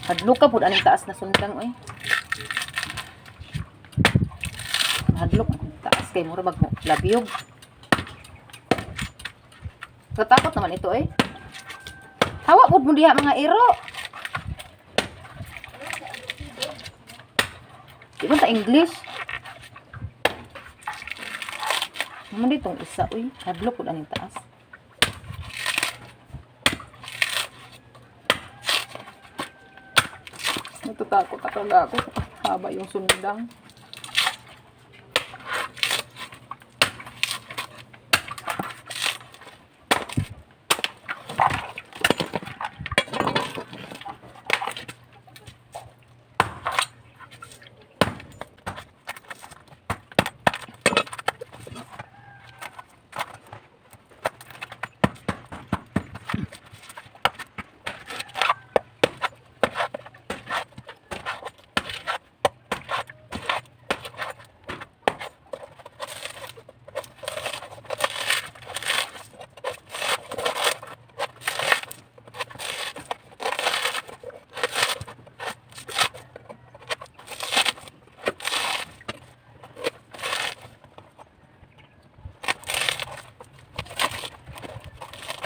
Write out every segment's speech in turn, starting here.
Hadlok ka pud aning taas na sundang oy. Hadlok taas kay mura bag mo labiyog. Katakot naman ito eh. Hawa pud mo diha, mga iro. Di ba ta English? Naman ditong isa, uy. Hadlok pud aning taas. Natatakot talaga ako. Haba yung sundang.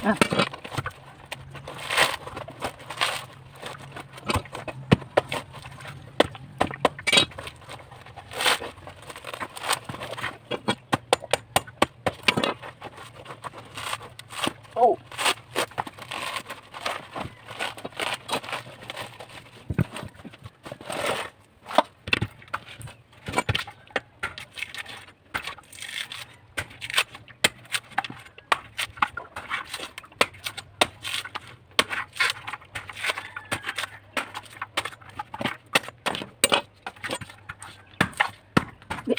Ah. Oh. Di.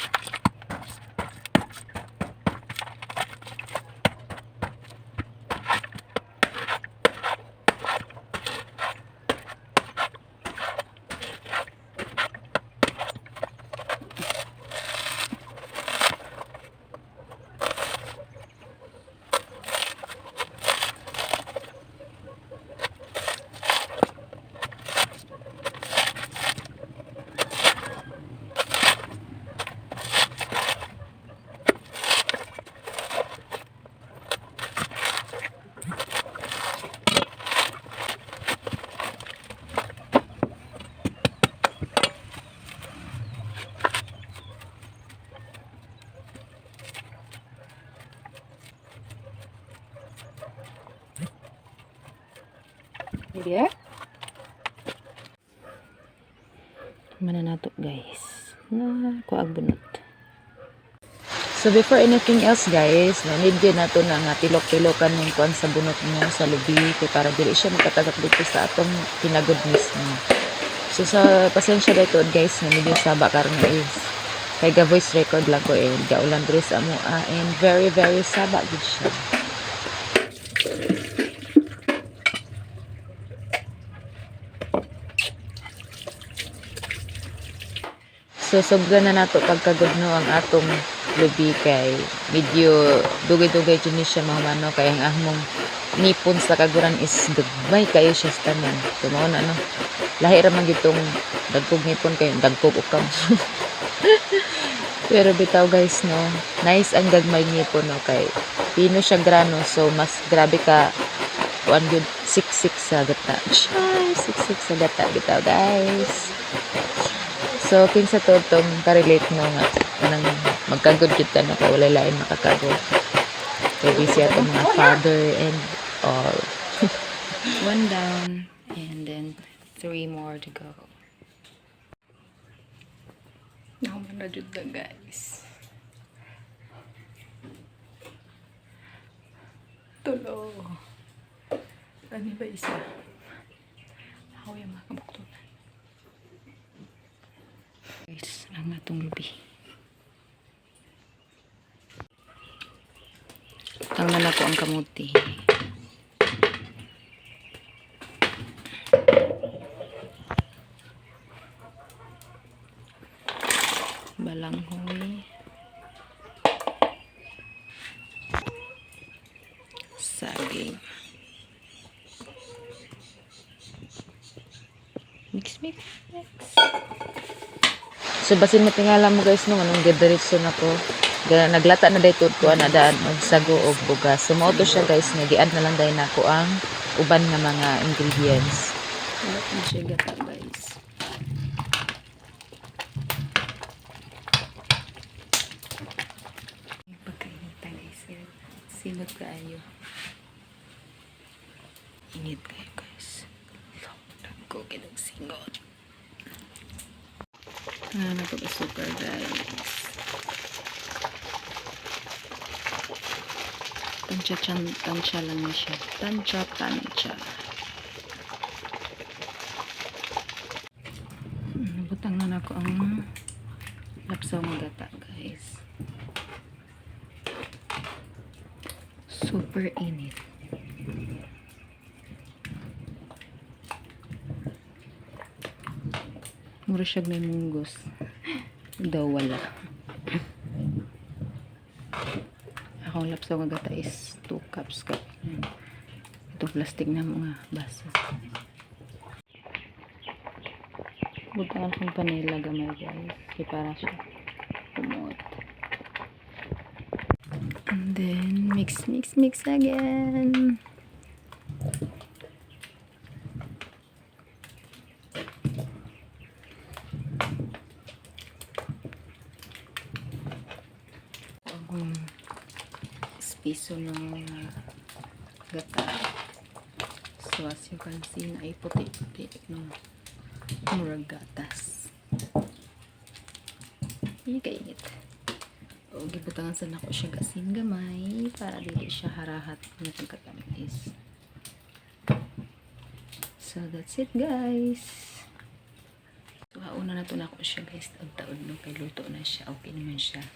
Hindi. Mana nato, guys. Na kuag bunot. So before anything else, guys, no, need gyud nato na nga tilok-tilokan ng kuan sa bunot mo sa lubi kay para dili siya makatagak dito sa atong tinagod mismo. So sa pasensya dito, guys, nga medyo saba karon is kay ga voice record lang ko eh gaulan diri sa amoa and very very saba gid siya. So sobra na nato pagkagudno ang atong lubi kay medyo dugay-dugay jud ni siya mahumano kay ang among nipon sa kaguran is gagmay kayo siya sa tanan. So mao na, no. Lahi ra man gyud tong dagkog ngipon kay dagkog ukam. Pero bitaw, guys, no. Nice ang gagmay ngipon, no, kay pino siya grano, so mas grabe ka kuan gyud, siksik sa gata. Ay, siksik sa gata bitaw, guys. So, kinsa to tong ka-relate, no, nga kanang magkagod gyud ta, no, kay walay lain makakagod. Kay busy atong mga father and all. One down and then three more to go. Nahuman na jud na, guys. Tulo. Ano ba isa? Ako yung mga kabuktunan. Guys, ang atong lubi. Tangnan ako ang kamuti. Balanghoy. Saging. Mix, mix, mix. So basin mo tingala mo, guys, no, anong gidiretso na ko. Naglata na dayto ko ana daan og sago og bugas. So mao to siya, guys, nga gi-add na lang dahil nako ang uban nga mga ingredients. Wala na siya gata, guys. Pagkainita, guys. Singot kaayo. Init kayo, guys. Ko kinong singot. Ah, napag-super, guys. Tansya, tansya lang na siya. Tansya, tansya. Nabutang na nako ang lapsaw nga gata, guys. Super init. Mura siya may munggos. Daw wala. Akong lapsaw nga gata is 2 cups cup. Ito plastic na mga baso. Butangan kong panela gamay, guys. Kaya para siya kumot. And then, mix, mix, mix again. Akong spiso ng gata. So as you can see, na ay puti-puti no. Murag gatas. Ay, kainit. O, gibutangan sa nako siya gasin gamay para dili siya harahat na pagkatamis. So, that's it, guys. So, hauna na to nako siya, guys. Taod-taod no, kay luto na siya. Okay naman siya.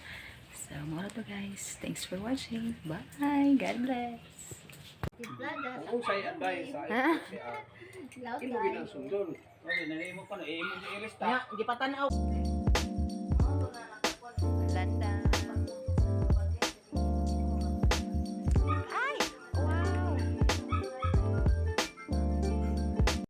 So, mura to, guys. Thanks for watching. Bye! God bless! Kung sa'y advice sa CR, imo ginang sundon. Nya, gipatan-aw.